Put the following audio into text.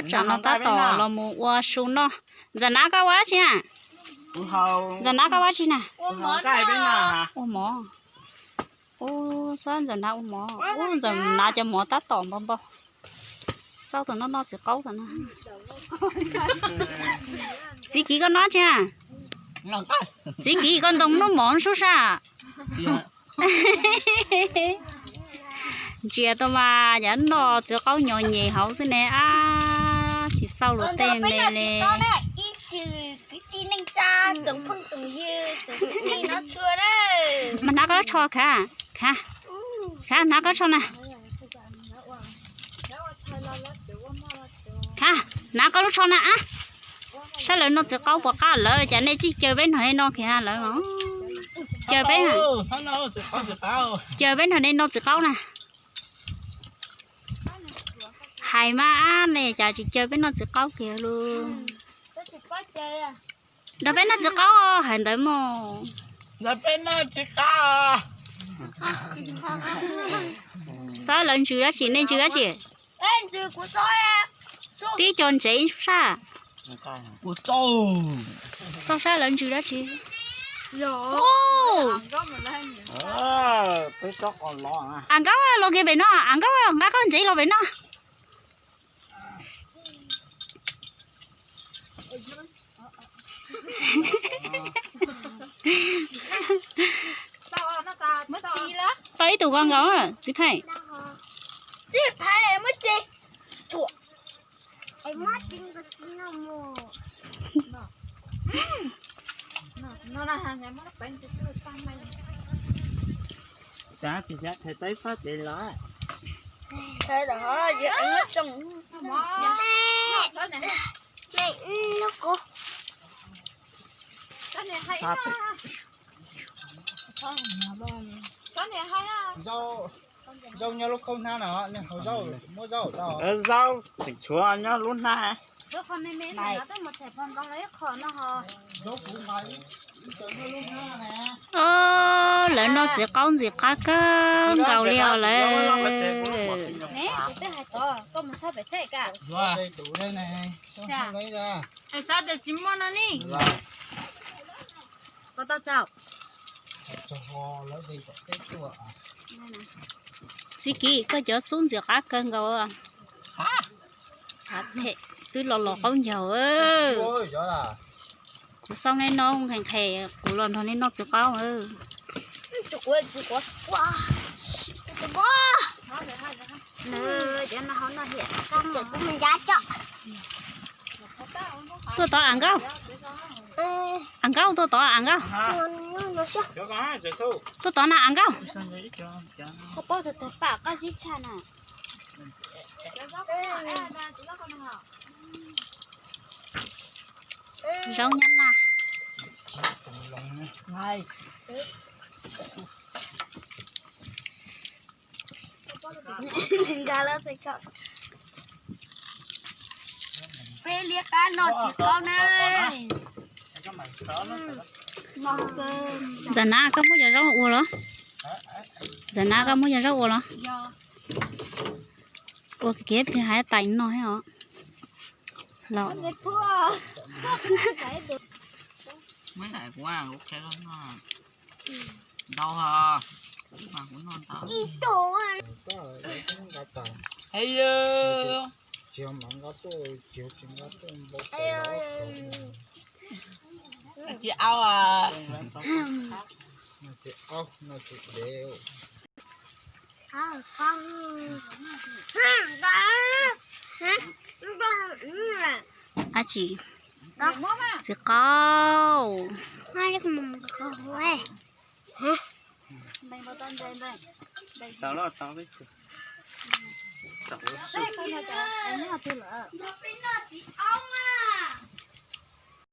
Tsam no tab tom los mus ua su noj. Ntxawm Nav koj ua dab tsi na? Ntxawm Nav koj ua dab tsi na? Ua mov. Ua, xob Ntxawm Nav ua mov. Ub, Ntxawm Nav cov mov tab tom npau npau. Xauj tus noj noj txiv qaub tus no. Txiv Kiv koj noj dab tsi na? Txiv Kiv koj ntoo noj mov sub sab. Ntsia tau mas cov noj txiv qaub nyuag nyem hauv xwb ne, ab, tsis xauj luag tej me li. Mas Nav koj lub tsho khav, khav, khav, Nav koj lub tsho na. Khav, Nav koj lub tsho na ab. Saib lawv noj txiv qaub puas qab lawm, cas nej tsis caw peb nrog nej noj kiag lawm. Caw peb, caw peb nrog nej noj txiv qaub na. Hais mas ab, nej cas tsis caw peb noj txiv qaub kiag lauj. Nrog peb noj txiv qaub, hais ntawd mog. Nrog peb noj txiv qaub. Xav lawv ntsws dab tsi, nej ntsws dab tsi? Tib co ntsev ib sab. Xav sab lawv ntsws dab tsi? Av Nkaub los kiag pem no, Av Nkaub nqa koj ntsev los pem no. Tau ib tug ko nkaus, txiv Phaim. Zaub nyob lub khaub hnab no, nws haus zaub, muab zaub tau. Zaub tseem tshuav nyob lub hnab. Lawv noj txiv qaub ntxim qab kawg nkaus li os lawm. Txiv Kiv, koj cov xub ntxim qab kawg nkaus. Twb los los qaub ncaug. Kuv xauj nej noj nqhis nqhis, kuv los nrog nej noj txiv qaub. Tuaj tod Av Nkaub. Av Nkaub, tuaj tod Av Nkaub. Tuaj tod na Av Nkaub. Zaub nyab laj. Peb liab qab noj txiv qaub na. Ntxawm Nav, koj muab cov zaub ua los? Ntxawm Nav, koj muab cov zaub ua los? Ua kiag hais tais no thiab os. Los. Dab tsi? Txiv qaub.